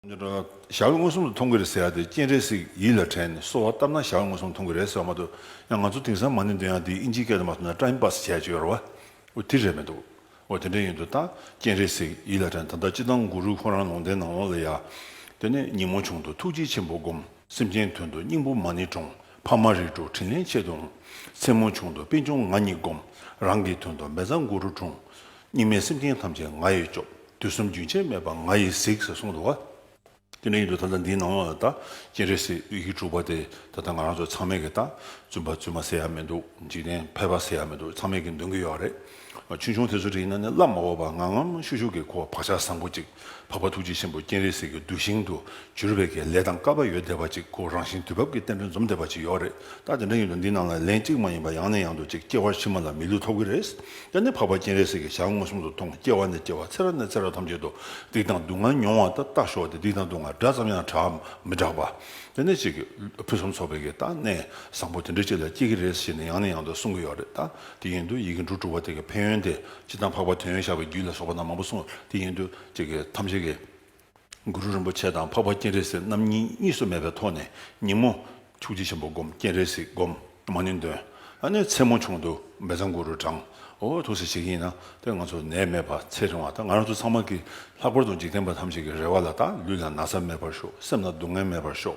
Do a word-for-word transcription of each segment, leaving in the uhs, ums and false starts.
ཞྭ་མོ་མངོན་སུམ་དུ་མཐོང་གི་རེད་ཟེར་ཡ་དེ་སྤྱན་རས་གཟིགས་ཡིད་ལ་དྲན་ནས་གསོལ་བ་བཏབ་ན་ཞྭ་མོ་མངོན་སུམ་མཐོང་གི་རེད་ཟེར་བ་མ་གཏོགས། ཡང་ང་ཚོ་དེང་སང་མ་ཎི་འདོན་ཡ་དེ་ཨིན་ཇིའི་སྐད་དུ་མ་སོང་ན་ཊའིམ་པཱ་སི་བྱས་ཡོད་རེད་བ། འོ་དེ་རེད་མི་འདུག་འོ་དེ་འདྲ་ཡིན་དུས་ད་སྤྱན་རས་གཟིགས་ཡིད་ལ་དྲན། ད་ལྟ་སྤྱིར་བཏང་གུ་རུ་ཁོ་རང་ལུང་བསྟན་ནང་ལོགས་ལ་ཡ། དེ་ནས་ཉིན་མོ་བྱུང་དུ་ཐུགས་རྗེ་ཆེན་པོ་བསྒོམ། སེམས་ཅན་དོན་དུ་སྙིང་པོ་མ་ཎི་དྲོངས། འཕགས་མ་རིགས་དྲུག་ཕྲིན་ལས་ཆེད་དུ་འོང་། མཚན་མོ་བྱུང་དུ་པད་འབྱུང་ང་ཉིད་བསྒོམ། རང་གི་དོན་དུ་བཛྲ་གུ་རུ་དྲོངས། སྙིགས་མའི་སེམས་ཅན་ཐམས་ཅད་ང་ཡིས་སྐྱོབ། དུས་གསུམ་རྒྱུན་ཆད་མེད་པར་ང་ཡིས་གཟིགས་ཟེར་གསུངས་འདུག་བ། དེ་འདྲ་ཡིན་དུས་ད་ལྟ་འདིའི་ནང་ལ་ད་སྤྱན་རས་གཟིགས་ཡི་གེ་དྲུག་པ་དེ་ད་ལྟ་ང་རང་ཚོ་ཚང་མས་ཀྱི་ད་བཙུན་པ་བཙུན་མ་ཟེར་ཡ་མི་འདུག་འཇིག་རྟེན་ཕལ་པ་ཟེར་ཡ་མི་འདུག་ཚང་མས་ཀྱི་འདོན་གྱི་ཡོད་རེད། ཆུང་ཆུང་དེ་ཚོ་དེ་ཡིན་ན་ནི་བླ་མ་འོག་པ་ངང་ངམ་ཤུགས་ཤུགས་ཀྱི་ཁོ་བག་ཆགས་བཟང་པོ་ཅིག་འཕགས་པ་ཐུགས་རྗེ་ཆེན་པོ་སྤྱན་རས་གཟིགས་ཀྱི་གདུལ་ཞིང་དུ་གྱུར་པའི་གི་ལས་དང་སྐལ་པ་ཡོད་བསྡད་པ་ཅིག་ཁོ་རང་བཞིན་དུས་བབ་ཀྱི་རྟེན་འབྲེལ་འཛོམས་བསྡད་པ་ཅིག་ཡོད་རེད། ད་དེ་འདྲ་ཡིན་དུས་འདི་ནང་ལ་ལན་གཅིག་མ་ཡིན་པ་ཡང་ནས་ཡང་དུ་ཅིག་སྐྱེ་བ་ཕྱི་མ་ལ་མི་ལུས་ཐོབ་ཀྱི་རེད། དེ་ནས་འཕགས་པ་སྤྱན་རས་གཟིགས་ཀྱི་ཞལ་མངོན་སུམ་དུ་མཐོང་། སྐྱེ་བ་ནས་སྐྱེ་བ་ཚེ་རབས་ནས་ཚེ་རབས་ཐམས་ཅད་དུ་སྡིག་དང་སྡུག་བསྔལ་མྱོང་བ་ད་ལྟ་ཞོག་དེ་སྡིག་དང་སྡུག་བསྔལ་འདྲ་ཙམ་ཡང་དྲག་མི་དྲག་པ། དེ་ནས་ཅིག་ཕུན་སུམ་ཚོགས་པའི་གི་ད་གནས་བཟང་པོ་དེ་འདྲ་ཅིག་ལ་སྐྱེ་གི་རེད་ཟེར་ནས་ཡང་ནས་ཡང་དུ་གསུང་གི་ཡོད་རེད། ད་དེ་ཡིན་དུས་ཡི་གེ་འབྲུ་དྲུག་པ་དེ་གི་ཕན་ཡོན་དེ་སྤྱིར་བཏང་འཕགས་པ་དོན་ཡོད་ཞགས་པའི་རྒྱུད་ལ་སོགས་པ་རྣམས་མང་པོ་གསུངས། དེ་ཡིན་དུས་ཅིག་གི་ཐམས་ཅད་ཀྱི་གུ་རུ་རིན་པོ་ཆེ་དང་འཕགས་པ་སྤྱན་རས་གཟིགས་རྣམ་གཉིས་གཉིས་སུ་མེད་པའི་ཐོག་ནས་ཉིན་མོ་ཐུགས་རྗེ་ཆེན་པོ་བསྒོམ། སྤྱན་རས་གཟིགས་བསྒོམ། མ་ཎི་འདོན། ཨ་ནི་མཚན་མོ་བྱུང་དུ་བཛྲ་གུ་རུ་བགྲང་། འོ་ཐུགས་སྲས་བྱེད་ཀྱི་ཡིན་ན་དེ་ང་ཚོ་ནད་མེད་པ་ཚེ་རིང་བ་ད་ང་རང་ཚོ་ཚང་མ་གི་ལྷག་པར་དུ་འཇིག་རྟེན་པ་ཐམས་ཅད་ཀྱི་རེ་བ་ལ་ད་ལུས་ལ་ན་ཚ་མེད་པར་ཤོག་སེམས་ལ་སྡུག་བསྔལ་མེད་པར་ཤོག་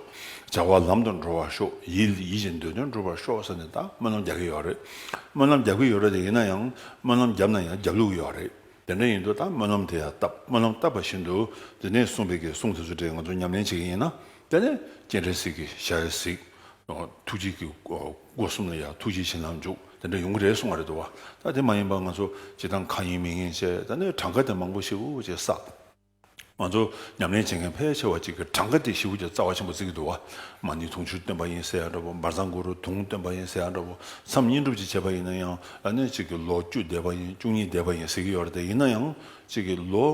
བྱ་བ་ལམ་དུ་འགྲོ་བར་ཤོག་ཡིད་ཡིད་བཞིན་འདོད་དོན་འགྲུབ་པར་ཤོག་ཟེར་ནས་ད་སྨོན་ལམ་རྒྱག་གི་ཡོད་རེད། སྨོན་ལམ་རྒྱག་གི་ཡོད་རེད་དེ་ཡིན་ན་ཡང་སྨོན་ལམ་བརྒྱབ་ན་ཡང་རྒྱབ་ལུགས་ཡོད་རེད། དེ་འདྲ་ཡིན་དུས་ད་སྨོན་ལམ་དེ་ཡང་བཏབ། སྨོན་ལམ་བཏབ་པ་བཞིན་དུ་དེ་ནས་གསུངས་པའི་གི་གསུང་དེ་ཚོ་དེ་ང་ཚོ་ཉམས་ལེན་བྱེད་ཀྱི་ཡིན་ན། དེ་ནས་སྤྱན་རས་གཟིགས་ཀྱི་ཞལ་གཟིགས། ཐུགས་རྗེ་གི་སྒོ་གསུམ་ལ་ཡང་ཐུགས་རྗེ་བྱིན་རླབས་འཇུག་དེ་འདྲ་ཡོང་གི་རེད་གསུང་བ་རེད་འདུག་བ། ད་དེ་མ་ཡིན་པ་ང་ཚོ་སྤྱིར་བཏང་ཁ་ཡིན་མིག་ཡིན་བྱས་ད་ནས་གྲངས་ཀ་དེ་མང་པོ་ཞེ་པོ་ཅིག་བསགས། ང་ཚོ་ཉམས་ལེན་བྱེད་མཁན་ཕལ་ཆེ་བ་ཅིག་གི་གྲངས་ཀ་དེ་ཞེ་པོ་ཅིག་རྩ་བ་ཆེན་པོ་བརྩི་གི་འདུག་བ། མ་ཎི་དུང་ཕྱུར་བཏོན་པ་ཡིན་ཟེར་ཡ་འདྲ་པོ། བཛྲ་གུ་རུ་དུང་བཏོན་པ་ཡིན་ཟེར་ཡ་འདྲ་པོ། མཚམས་བསྙེན་སྒྲུབ་ཅིག་བྱས་པ་ཡིན་ན་ཡང་ཨ་ནི་ཅིག་གི་ལོ་བཅུ་བསྡད་པ་ཡིན། བཅུ་གཉིས་བསྡད་པ་ཡིན་ཟེར་གི་ཡོད་རེད་དེ། ཡིན་ན་ཡང་ཅིག་གི་ལོ་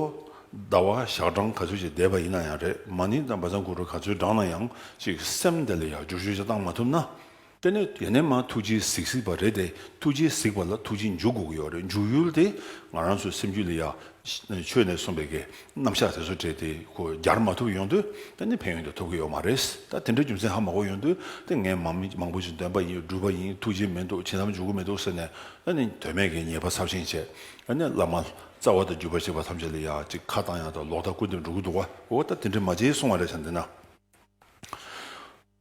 ཟླ་བ་ཞག་གྲངས་ག་ཚོད་ཅིག་བསྡད་པ་ཡིན་ན་ཡང་རེད། མ་ཎི་དང་བཛྲ་གུ་རུ་ག་ཚོད་བགྲངས་ན་ཡང་ཅིག་སེམས་དེ་ལ་ཡང་བསྒྱུར་བཅོས་ཅིག་བཏང་མ་ཐུབ་ན། དེ་ནས་ཡེ་ནས་མ་ཐུགས་རྗེས་གཟིགས་གཟིགས་པ་རེད་དེ། ཐུགས་རྗེས་གཟིགས་པ་ལ་ཐུགས་རྗེ་འཇུག་དགོས་ཀྱི་ཡོད་རེད། འཇུག་ཡུལ་དེ་ང་རང་ཚོའི་སེམས་རྒྱུད་ལ་ཡ་ཆོས་ནས་གསུངས་པའི་གི་རྣམ་གཞག་དེ་ཚོ་བྲལ་ཏེ་ཁོ་སྦྱར་མ་ཐུབ་ཡོང་དུས་དེ་ནི་ཕན་ཡོན་དེ་ཐོབ་ཀྱི་ཡོད་མ་རེད། ད་དེ་འདྲ་རྒྱུ་མཚན་ཧ་མ་གོ་ཡོང་དུས་དེ་ངས་མང་མི་མང་པོ་ཞིག་འདོན་པ་ཡིན། སྒྲུབ་པ་ཡིན། ཐུགས་རྗེ་མི་འདུག་བྱིན་རླབས་འཇུག་གི་མི་འདུག་ཟེར་ནས་ཨ་ནི་དོན་མེད་ཀྱི་ཉེས་པ་ཚབས་ཆེན་བྱས། ཨ་ནི་བླ་མ་རྩ་བ་དང་བརྒྱུད་པ་བྱེད་པ་ཐམས་ཅད་ལ་ཡ་ཅིག་ཁ་བཏང་ཡ་དང་ལོག་ལྟ་སྐུར་འདེབས་འགྲོ་གི་འདུག་བ། འོ་ད་དེ་འདྲ་མ་བྱེད་གསུང་བ་རེད་བྱ་འདི་ན།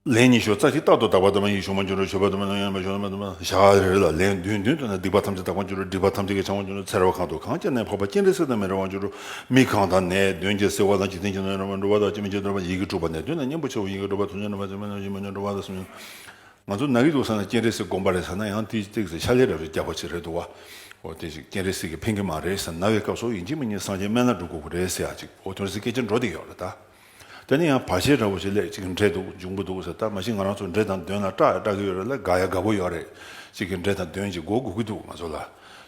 ལན་ཉི་ཤུ་རྩ་གཅིག་རྟག་ཏུ་དག་པ་དམ་པ་ཡིས། ཞུགས་པར་འགྱུར་རོ། མཆོད་པ་དམ་པ་ཡོན་པ་ཞུགས་པ་དམ་པ་ཞག་རེ་རེ་ལ་ལན་བདུན་བདུན་བཏོན་ན། སྡིག་པ་ཐམས་ཅད་དག་པར་འགྱུར་རོ། སྒྲིབ་པ་ཐམས་ཅད་ཀྱིས་བྱང་བར་འགྱུར་རོ། ཚེ་རབས་གང་དུ་གང་སྐྱེ་ནས་འཕགས་པ་སྤྱན་རས་གཟིགས་དང་མི་འབྲལ་བར་འགྱུར་རོ། མི་གང་དང་ནད་གདོན་གྱིས་གཟིར་བ་དང་། འཇིག་རྟེན་གྱི་ནད་རྣམས་འགྲོ་བ་དང་། ཅི་མི་སྐྱེ་འགྲོ་བ། ཡི་གེ་དྲུག་པ་ནས་བཏོན་ན་གཉེན་པོ་ཆེའོ། ཡི་གེ་དྲུག་པ་དུས་མཉམ་འགྲོ་བ་དང་། ཅི་མི་སྙམ་འགྲོ་བ་དང་། སུ་མི་སྙམ། ང་ཚོ་ན་གི་འདུག་ཟེར་ན་སྤྱན་རས་གཟིགས་བསྒོམ་པ་རེད་ཟེར་ན་ཡང་དེ་ཏོག་ཙམ་ཤ་ལས་ར་རེ་རྒྱག་པ་ཅིག་རེད་འདུག་བ། འོ་དེ་ཞིག་སྤྱན་རས་གཟིགས་ཀྱིས་ཕན་གྱི་མ་རེད་ཟེར། ན་བའི་སྐབས་སུ་ཡིན་གཅིག་མིན་གཉིས་སངས་རྒྱས་སྨན་བླ་སྒྲུབ་དགོས་ཀྱི་རེད་ཟེར་ཡ་ཅིག་འོ་དོན་སྲིད་སྐད་ཆ་འགྲོ་བསྡད་ཡོད་རེད་ད། དེ་ནས་ཡང་བར་ཆད་འདྲ་བོ་ཞིག་སླེབས་ཅིག་འདྲེ་འདུག་འབྱུང་པོ་འདུག་ཟེར། ད་མ་གཞི་ང་རང་ཚོ་འདྲེ་དང་གདོན་ལ་སྐྲག་ཡ་སྐྲག་གི་ཡོད་རེད་ལ། དགའ་ཡ་དགའ་པོ་ཡོད་རེད། ཅིག་གི་འདྲེ་དང་གདོན་གྱི་མགོ་སྒུར་གི་འདུག་ང་ཚོ་ལ།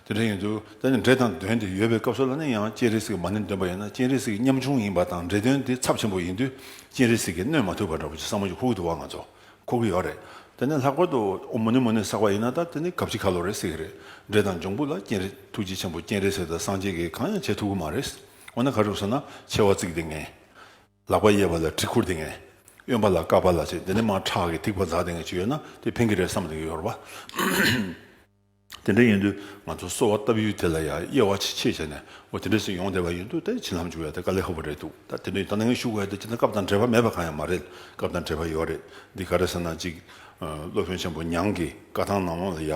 དེ་འདྲ་ཡིན་དུས་དེ་ནས་འདྲེ་དང་གདོན་དེ་ཡོད་པའི་སྐབས་སུ་ལ་ནི་ཡང་སྤྱན་རས་གཟིགས་ཀྱི་མ་ཎི་འདོན་པ་ཡིན་ན་སྤྱན་རས་གཟིགས་ཀྱི་ཉམ་ཆུང་ཡིན་པ་དང་འདྲེ་གདོན་དེ་ཚབས་ཆེན་པོ་ཡིན་དུས་སྤྱན་རས་གཟིགས་ཀྱིས་གནོད་མ་ཐུབ་པ་འདྲ་བོ་ཅིག་བསམ་བློ་ཅིག་འཁོར་གི་འདུག་བ་ང་ཚོ། འཁོར་གི་ཡོད་རེད། དེ་ནས་ལྷག་པར་དུ་ཨོཾ་མུ་ནེ་མུ་ནེ་བསགས་པ་ཡིན་ན་ད་དེ་ནི་གབ་ཅིག་ཁ་ལོ་རེད་ཟེར་གི་རེད། འདྲེ་དང་འབྱུང་པོ་ལ་སྤྱན་རས་ཐུགས་རྗེ་ཆེན་པོ་སྤྱན་རས་གཟིགས་དང་སངས་རྒྱས་ཀྱིས་གང་ཡང་བྱེད་ཐུབ་ཀྱི་མ་རེད། འོ་ན་ག་རེ་ཟེར་ན་མཆེ་བ་གཙིགས་བསྡད་མཁན། ལག་པ་གཡས་པ་ལ་གྲི་ཁུར་བསྡད་མཁན། གཡོན་པ་ལ་ཀ་པཱ་ལ་བྱས། དེ་ནས་མར་ཁྲག་གི་ཐིགས་པ་འཛག་བསྡད་མཁན་ཅིག་ཡོད་ན་དེ་ཕན་གྱི་རེད་བསམ་བསྡད་ཀྱི་ཡོད་རེད་བ། དེ་འདྲ་ཡིན་དུས་ང་ཚོ་གསོལ་བ་བཏབ་ཡུལ་དེ་ལ་ཡང་དབྱེ་བ་ཕྱེ་བྱས་ནས་འོ་དེ་འདྲ་ཞིག་ཡོང་བསྡད་པ་ཡིན་དུས་དེ་བྱིན་རླབས་འཇུག་ཡ་དེ་དཀའ་ལས་ཁག་པོ་རེད་འདུག་ད་དེ་འདྲ་ཡིན་ད་ནང་ཞུ་དགོས་ཡ་དེ་ཅི་ན་སྐབས་དང་འབྲེལ་བ་མེད་པ་གང་ཡང་མ་རེད། སྐབས་དང་འབྲེལ་བ་ཡོད་རེད། འདི་ག་རེ་ཟེར་ན་ཅིག་སློབ་དཔོན་ཆེན་པོ་ཉང་གི་བཀའ་ཐང་ནང་ལོགས་ལ་ཡ་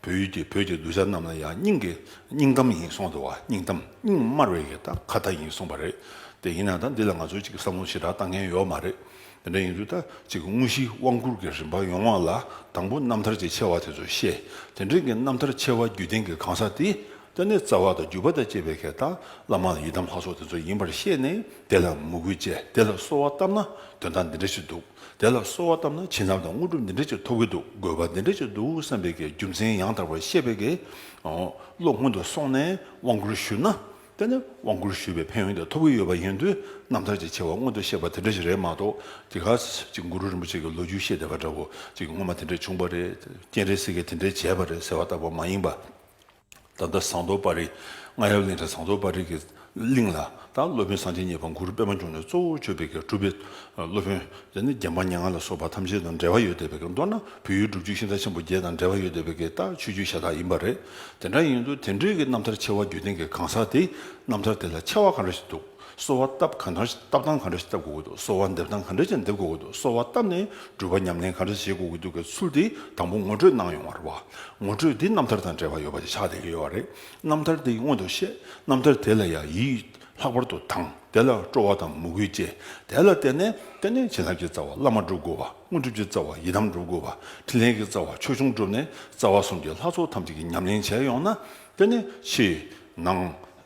བོད་ཀྱི་བོད་ཀྱི་གདུལ་བྱ་རྣམས་ལ་ཡ་སྙིང་གི་སྙིང་གཏམ་ཡིན་གསུངས་འདུག་བ། སྙིང་གཏམ་སྙིང་དམར་བའི་གི་ད་ཁ་ཏ་ཡིན་གསུངས་པ་རེད། དེ་ཡིན་ན་ད་འདི་ལ་ང་ཚོས་ཅིག་བསམ་བློ་ཞེ་དྲག་བཏང་མཁན་ཡོད་མ་རེད། དེ་འདྲ་ཡིན་དུས་ད་ཅིག་དངོས་གཞིའི་དབང་བསྐུར་གྱི་རིམ་པ་ཡོང་བ་ལ་དང་པོ་རྣམ་ཐར་གྱི་ཆེ་བ་དེ་ཚོ་བཤད། དེ་འདྲའི་གི་རྣམ་ཐར་ཆེ་བ་བརྒྱུད་ལྡན་གྱི་གང་ཟག་དེ་དེ་ནས་རྩ་བ་དང་བརྒྱུད་པ་དང་བཅས་པའི་གི་ད་བླ་མ་ཡི་དམ་ལྷ་ཚོགས་དེ་ཚོ་ཡིན་པར་ཤེས་ནས་དེ་ལ་མོས་གུས་བྱས། དེ་ལ་གསོལ་བ་བཏབ་ན་དོན་དག་འདི་འདྲ་ཞིག་འདུག་དེ་ལ་གསོལ་བ་བཏབ་ན་བྱིན་རླབས་དང་དངོས་གྲུབ་འདི་འདྲ་ཞིག་ཐོབ་ཀྱི་འདུག་དགོས་པ་འདི་འདྲ་ཞིག་འདུག་བསམ་པའི་གི་རྒྱུ་མཚན་ཡང་དག་པར་ཤེས་པའི་གི་བློ་སྔོན་དུ་སོང་ནས་དབང་བསྐུར་ཞུས་ན། དེ་ནི་དབང་བསྐུར་ཞུས་པའི་ཕན་ཡོན་དེ་ཐོབ་ཀྱི་ཡོད་པ་ཡིན་དུས་རྣམ་ཐར་གྱི་ཆེ་བ་སྔོན་དུ་བཤད་པ་དེ་འདྲ་ཞིག་རེད་མ་གཏོགས། དེ་ག་ཅིག་གུ་རུ་རིན་པོ་ཆེ་གི་ལོ་རྒྱུས་བཤད་བསྡད་པ་འདྲ་བོ་ཅིག་སྔོན་མ་དེ་འདྲ་བྱུང་པ་རེད། སྤྱན་རས་གཟིགས་ཀྱིས་དེ་འདྲ་བྱས་པ་རེད་ཟེར་བ་ལྟ་བུ་མ་ཡིན་པ། ད་ལྟ་ཟངས་མདོག་དཔལ་རི། རྔ་ཡབ་གླིང་ཕྲན་ཟངས་མདོག་དཔལ་རི་གི་ གླིང་ལ་ད་སློབ་དཔོན་སངས་རྒྱས་གཉིས་པ་གུ་རུ་པདྨ་འབྱུང་གནས་གཙོ་བོ་བྱས་པའི་གི་སྒྲུབ་པའི་སློབ་དཔོན་དེ་ནི་རྒྱལ་འབངས་མྱ་ངན་ལ་སོགས་པ་ཐམས་ཅད་དང་འབྲེལ་བ་ཡོད་བསྡད་པའི་གི། མདོར་ན་བོད་ཡུལ་སྒྲུབ་བརྒྱུད་ཤིང་རྟ་ཆེན་པོ་བརྒྱད་དང་འབྲེལ་བ་ཡོད་བསྡད་པའི་གི་ད་ཆོས་བརྒྱུད་ཤ་སྟག་ཡིན་པ་རེད། དེ་འདྲ་ཡིན་དུས་དེ་འདྲའི་གི་རྣམ་ཐར་ཆེ་བ་བརྒྱུད་ལྡན་གྱི་གང་ཟག་དེ་རྣམ་ཐར་དེ་ལ་ཆེ་བ་གང་འདྲ་ཞིག་འདུག་གསོལ་བ་བཏབ་གང་འདྲ་ཞིག་བཏབ་སྟངས་གང་འདྲ་ཞིག་བཏབ་དགོས་ཀྱི་འདུག་གསོལ་བ་འདེབས་སྟངས་གང་འདྲ་ཞིག་འདེབས་དགོས་ཀྱི་འདུག་གསོལ་བ་བཏབ་ནས་སྒྲུབ་པ་ཉམས་ལེན་གང་འདྲ་ཞིག་བྱེད་དགོས་ཀྱི་འདུག་གི་ཚུལ་དེ་དང་པོ་ངོ་སྤྲོད་གནང་ཡོང་བ་རེད་བ། ངོ་སྤྲོད་དེ་རྣམ་ཐར་དང་འབྲེལ་བ་ཡོད་པ་ཞིག་ཆགས་བསྡད་ཀྱི་ཡོད་པ་རེད། རྣམ་ཐར་དེ་སྔོན་དུ་བཤད། རྣམ་ཐར་དེ་ལ་ཡང་ཡིད་ལྷག་པར་དུ་དང་། དེ་ལ་སྤྲོ་བ་དང་མོས་གུས་བསྐྱེད། དེ་ལ་བརྟེན་ནས་དེ་ནས་བྱིན་རླབས་ཀྱི་རྩ་བ་བླ་མ་སྒྲུབ་དགོས་པ། དངོས་གྲུབ་ཀྱི་རྩ་བ་ཡི་དམ་སྒྲུབ་དགོས་པ། ཕྲིན་ལས་ཀྱི་རྩ་བ་ཆོས་སྐྱོང་སྒྲུབ་ནས་རྩ་བ་གསུམ་གྱི་ལྷ་ཚོགས་ཐམས་ཅད་ཀྱི་ཉམས་ལེན་བྱས་ཡོང་ན། དེ་ནས་ཕྱི་ནང་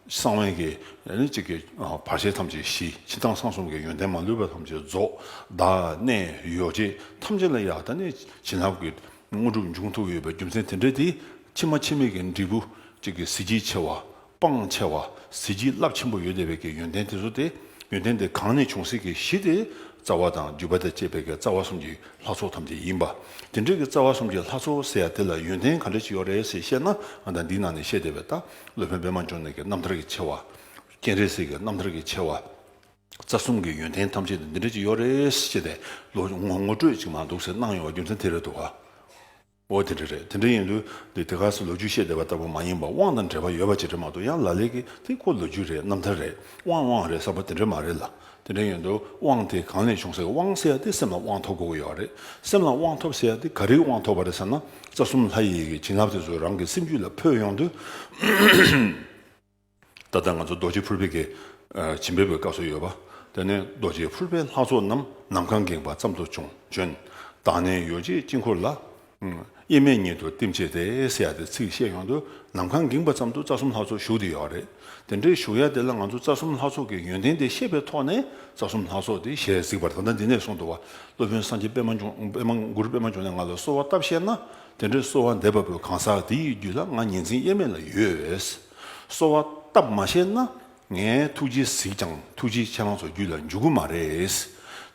གསང་བའི་གི་ཨ་ནི་གཅིག་གི་ཨ་བར་ཆད་ཐམས་ཅད་ཞི། ཕྱི་ནང་གསང་གསུམ་གྱི་ཡོན་ཏན་མ་ལུས་པ་ཐམས་ཅད་རྫོགས། བདག་གནས་ཡོ་བྱད་ཐམས་ཅད་ལ་ཡང་ད་ནི་བྱིན་རླབས་ཀྱི་དངོས་གྲུབ་འབྱུང་ཐུབ་ཡོད་པའི་རྒྱུ་མཚན་དེ་འདྲ་དེ། ཕྱི་མ་ཕྱི་མའི་གི་འབྲས་བུ་གཅིག་གི་གཟི་བརྗིད་ཆེ་བ། སྤང་ཆེ་བ། གཟི་བརྗིད་རླབས་ཆེན་པོ་ཡོད་བསྡད་པའི་གི་ཡོན་ཏན་དེ་ཚོ་དེ། ཡོན་ཏན་དེ་གང་ནས་བྱུང་སྲིད་ཀྱི་གཞི་དེ། རྩ་བ་དང་བརྒྱུད་པ་དང་བཅས་པའི་གི་རྩ་བ་གསུམ་གྱི་ལྷ་ཚོགས་ཐམས་ཅད་ཡིན་པ། དེ་འདྲའི་གི་རྩ་བ་གསུམ་གྱི་ལྷ་ཚོགས་ཟེར་ཡ་དེ་ལ་ཡོན་ཏན་ག་འདྲ་ཅིག་ཡོད་རེད་ཟེར་བཤད་ན། ཨ་ད་འདིའི་ནང་ནས་བཤད་བསྡད་པའི་ད་སློབ་དཔོན་པདྨ་འབྱུང་གནས་ཀྱི་རྣམ་ཐར་གྱི་ཆེ་བ། སྤྱན་རས་གཟིགས་ཀྱི་རྣམ་ཐར་གྱི་ཆེ་བ། རྩ་གསུམ་གྱི་ཡོན་ཏན་ཐམས་ཅད་དེ་འདི་འདྲ་ཅིག་ཡོད་རེད་ཟེར་ཏེ་ལོ་ངོ་ངོ་སྤྲོད་ཅིག་མ་འདུག་ཟེར་གནང་ཡོང་བ་རྒྱུ་མཚན་དེ་རེད་འདུག་ག་འོ་དེ་འདྲ་རེད། དེ་འདྲ་ཡིན་དུས་འདི་དེ་ག་སེ་ལོ་རྒྱུས་བཤད་བསྡད་པ་ལྟ་བུ་མ་ཡིན་པ། དབང་དང་འབྲེལ་བ་ཡོད་པ་ཅིག་རེད་མ་གཏོགས། ཡང་ལ་ལས་ཀྱི་དེ་ཁོ་ལོ་རྒྱུས་རེད། རྣམ་ཐར་རེད། དབང་དབང་རེད་བསམ་པ་དེ་འདྲ་མ་རེད་ལ། དེ་འདྲ་ཡིན་དུས་དབང་དེ་གང་ལས་བྱུང་ཟེར། དབང་ཟེར་ཡ་དེ་སེམས་ལ་དབང་ཐོབ་དགོས་ཀྱི་ཡོད་རེད། སེམས་ལ་དབང་ཐོབ་ཟེར་ཡ་དེ་ག་རེའི་དབང་ཐོབ་པ་རེད་ཟེར་ན། རྩ་གསུམ་ལྷ་ཡི་གི་བྱིན་རླབས་དེ་ཚོ་རང་གི་སེམས་རྒྱུད་ལ་འཕོས་ཡོང་དུས། ད་ལྟ་ང་ཚོ་རྡོ་རྗེ་ཕུར་པའི་གི་ཨ་བྱིན་འབེབས་པའི་སྐབས་སུ་ཡོད་པ། དེ་ནས་རྡོ་རྗེ་ཕུར་པའི་ལྷ་ཚོགས་རྣམས། ནམ་མཁའ་འགེངས་པ་ཙམ་དུ་བྱོན། བདག་གནས་ཡོ་བྱད་དཀྱིལ་འཁོར་ལ། དབྱེར་མེད་ཉིད་དུ་བསྟིམ་བྱས་ཏེ་ཟེར་ཡ་དེ་ཚིག་བཤད་ཡོང་དུས། ནམ་མཁའ་འགེངས་པ་ཙམ་དུ་རྩ་གསུམ་ལྷ་ཚོགས་བཞུགས་བསྡད་ཡོད་རེད། དེ་འདྲའི་བཞུགས་ཡ་དེ་ལ་ང་ཚོ་རྩ་གསུམ་ལྷ་ཚོགས་ཀྱི་ཡོན་ཏན་དེ་ཤེས་པའི་ཐོག་ནས། རྩ་གསུམ་ལྷ་ཚོགས་དེ་ཞལ་གཟིགས་པར། ད་ལྟ་འདི་ནས་གསུངས་འདུག་བ། སློབ་དཔོན་སངས་རྒྱས་པདྨ་འབྱུང་པདྨ་གུ་རུ་པདྨ་འབྱུང་གནས་ང་ལ་གསོལ་བ་བཏབ་བཤད་ན། དེ་འདྲའི་གསོལ་བ་འདེབས་པ་པོའི་གང་ཟག་དེ་ཡི་རྒྱུད་ལ་ང་ཉིན་མཚན་དབྱེར་མེད་ལ་ཡོད། གསོལ་བ་བཏབ་མ་ཤེས་ན། ངས་ཐུགས་རྗེས་གཟིགས་ཀྱང་ཐུགས་རྗེས་ཁྱེད་རང་ཚོ་རྒྱུད་ལ་འཇུག་གི་མ་རེད།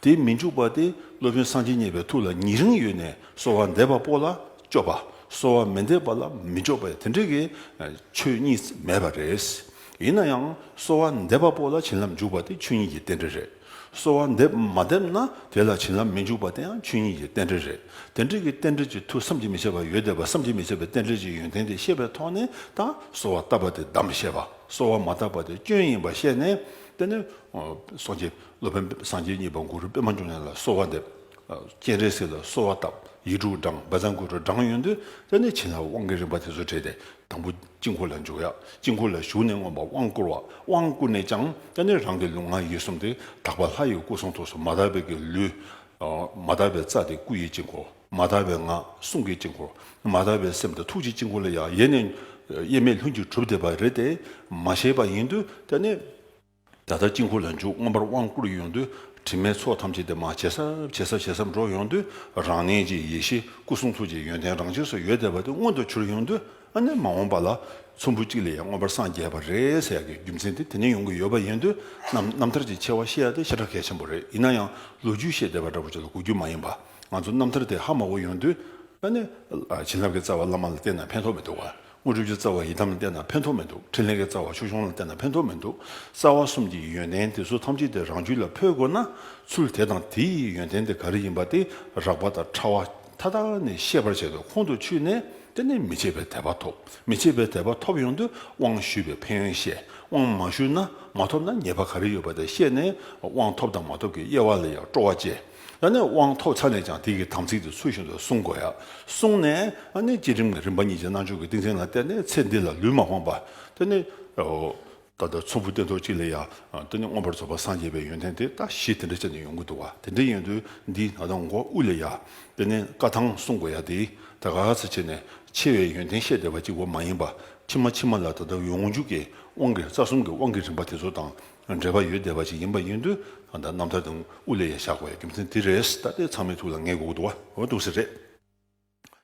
དེ་མི་འཇུག་པ་དེ་སློབ་དཔོན་སངས་རྒྱས་མཉེས་པའི་ཐུགས་ལ་ཉེ་རིང་ཡོད་ནས། གསོལ་བ་འདེབས་པ་པོ་ལ་སྐྱོབ་པ། གསོལ་བ་མི་འདེབས་པ་ལ་མི་སྐྱོབ་པ། དེ་འདྲའི་གི་ཆོས་གཉིས་མེད་པ་རེད། ཡིན་ན་ཡང་གསོལ་བ་འདེབས་པ་པོ་ལ་བྱིན་རླབས་འཇུག་པ་དེ་ཆོས་ཉིད་ཀྱི་རྟེན་འབྲེལ་རེད། གསོལ་བ་འདེབས་མ་འདེབས་ན་དེ་ལ་བྱིན་རླབས་མི་འཇུག་པ་དེ་ཡང་ཆོས་ཉིད་ཀྱི་རྟེན་འབྲེལ་རེད། དེ་འདྲའི་གི་རྟེན་འབྲེལ་གྱི་མཐུ་བསམ་གྱིས་མི་ཁྱབ་པ་ཡོད་བསྡད་པ། བསམ་གྱིས་མི་ཁྱབ་པའི་རྟེན་འབྲེལ་གྱི་ཡོན་ཏན་དེ་ཤེས་པའི་ཐོག་ནས། ད་གསོལ་བ་བཏབ་པ་དེ་དམ་བཤད་པ། གསོལ་བ་མ་བཏབ་པ་དེ་སྐྱོན་ཡིན་པ་ཤེས་ནས། དེ་ནས་སངས་རྒྱས་སློབ་དཔོན་སངས་རྒྱས་གཉིས་པ་གུ་རུ་པདྨ་འབྱུང་གནས་ལ་གསོལ་བ་འདེབས། སྤྱན་རས་གཟིགས་ལ་གསོལ་བ་བཏབ། ཡིག་དྲུག་བགྲངས། བཛྲ་གུ་རུ་བགྲངས་ཡོང་དུས། དེ་ནས་བྱིན་རླབས་དབང་གི་རིམ་པ་དེ་ཚོ་བྲིས་ཏེ། དང་པོ་དཀྱིལ་འཁོར་ལ་འཇུག་ཡ། དཀྱིལ་འཁོར་ལ་ཞུགས་ནས་མངོན་པར་དབང་བསྐུར་བ། དབང་བསྐུར་ནས་ཀྱང་དེ་ནས་རང་གི་ལུས་ངག་ཡིད་གསུམ་དེ་དག་པ་ལྷ་ཡི་སྐུ་གསུང་ཐུགས་སུ། མ་དག་པའི་གི་ལུས། མ་དག་པའི་རྩ་དེ་སྐུ་ཡི་དཀྱིལ་འཁོར། མ་དག་པའི་ངག་གསུང་གི་དཀྱིལ་འཁོར། མ་དག་པའི་སེམས་དེ་ཐུགས་ཀྱི་དཀྱིལ་འཁོར་ལ་ཡང་ཡེ་ནས་དབྱེར་མེད་ལྷུན་གྱིས་གྲུབ་བསྡད་པ་རེད་དེ། མ་ཤེས་པ་ཡིན་དུས་དེ་ནས། ད་ལྟ་དཀྱིལ་འཁོར་ལ་འཇུག། མངོན་པར་དབང་བསྐུར་ཡོང་དུས། དྲི་མའི་ཚོགས་ཐམས་ཅད་དེ་མར་ཇེ་སྲབ་ཇེ་སྲབ་ཇེ་སྲབ་འགྲོ་ཡོང་དུས། རང་གནས་ཀྱི་ཡེ་ཤེས་སྐུ་གསུང་ཐུགས་ཀྱི་ཡོན་ཏན་རང་རྒྱུད་སུ་ཡོད་བསྡད་པ་དེ་མངོན་དུ་གྱུར་ཡོང་དུས། ཨ་ནི་མ་འོངས་པ་ལ་ཚོམ་བུ་གཅིག་ལས་ཡང་མངོན་པར་སངས་རྒྱས་པ་རེད་ཟེར་ཡག་གི་རྒྱུ་མཚན་དེ་དེ་ནས་ཡོང་གི་ཡོད་པ་ཡིན་དུས། རྣམ་རྣམ་ཐར་གྱི་ཆེ་བ་ཤེས་ཡ་དེ་ཞེ་དྲག་གལ་ཆེན་པོ་རེད། ཡིན་ན་ཡང་ལོ་རྒྱུས་བཤད་བསྡད་པ་འདྲ་པོ་ཅིག་ལ་གོ་རྒྱུ་མ་ཡིན་པ། ང་ཚོ་རྣམ་ཐར་དེ་ཧ་མ་གོ་ཡོང་དུས། ཨ་ནི། བྱིན་རླབས་ཀྱི་རྩ་བ་བླ་མ་ལ་བརྟེན་ན་ཕན་ཐོགས་མི་འདུག་བ། དངོས་གྲུབ་ཀྱི་རྩ་བ་ཡི་དམ་ལ་བརྟེན་ན་ཕན་ཐོགས་མི་འདུག། ཕྲིན་ལས་ཀྱི་རྩ་བ་ཆོས་སྐྱོང་ལ་བརྟེན་ན་ཕན་ཐོགས་མི་འདུག། རྩ་བ་གསུམ་གྱི་ཡོན་ཏན་དེ་ཚོ་ཐམས་ཅད་དེ་རང་རྒྱུད་ལ་འཕོ་དགོས་ན། ཚུལ་དེ་དང་དེའི་ཡོན་ཏན་དེ་ག་རེ་ཡིན་པ་དེ་རགས་པ་དང་ཕྲ་བ་མཐའ་དག་ནས་ཤེས་པར་བྱས་ཏེ་ཁོང་དུ་ཆུད་ནས། དེ་ནས་མི་ཕྱེད་པའི་དད་པ་ཐོབ། མི་ཕྱེད་པའི་དད་པ་ཐོབ་ཡོང་དུས་དབང་ཞུས་པའི་ཕན་ཡོན་ཤེས། དབང་མ་ཞུས་ན་མ་ཐོབ་ན་ཉེས་པ་ག་རེ་ཡོད་པ་དེ་ཤེས་ནས། དབང་ཐོབ་དང་མ་ཐོབ་ཀྱི་དབྱེ་བ་ལ་ཡང་སྤྲོ་བ་སྐྱེ། ད་ནི་དབང་ཐོབ་ཚར་ནས་ཀྱང་དེ་གི་དམ་ཚིག་དེ་ཚུལ་བཞིན་དུ་བསྲུང་དགོས་ཡ། བསྲུངས་ནས་ཨ་ནི་བསྐྱེད་རིམ་གྱི་རིམ་པ་གཉིས་ཀྱི་རྣལ་འབྱོར་གྱི་ཏིང་འཛིན་ལ་བརྟེན་ནས་ཚེ་འདི་ལ་ལུས་མ་ཕམ་པ། དེ་ནི་ད་ལྟ་ཚོམ་བུ་སྟོན་ཐོག་གཅིག་ལ་ཡ། དེ་ནི་མངོན་པར་རྫོགས་པར་སངས་རྒྱས་པའི་ཡོན་ཏན་དེ་ད་བཞི་དེ་འདྲ་བྱས་ནས་ཡོང་གི་འདུག་བ། དེ་འདྲ་ཡིན་དུས་འདི་ད་ལྟ་མགོ་དབུ་ལ་ཡ། དེ་ནི་བཀའ་ཐང་བསྲུང་དགོས་ཡ་དེ་ད་ག་ཚོད་བྱས་ནས་ཆེ་བའི་ཡོན་ཏན་བཤད་བསྡད་པ་གཅིག་པོ་མ་ཡིན་པ། ཕྱི་མ་ཕྱི་མ་ལ་ད་ལྟ་ཡོངས་འཇུག་གི་དབང་གི་རྩ་གསུམ་གྱི་དབང་གི་རིམ་པ་དེ་ཚོ་དང་འབྲེལ་བ་ཡོད་བསྡད་པ་ཞིག་ཡིན་པ་ཡིན་དུས། ད་ལྟ་རྣམ་ཐར་དང་དབུ་ལ་ཡ་བཞག་དགོས་ཡ་རྒྱུ་མཚན་དེ་རེད། ད་ལྟའི་ཚང་མའི་ཐུགས་ལ་ངེས་དགོས་ཀྱི་འདུག་བ། འོ་འདུག་ཟེར་རེད།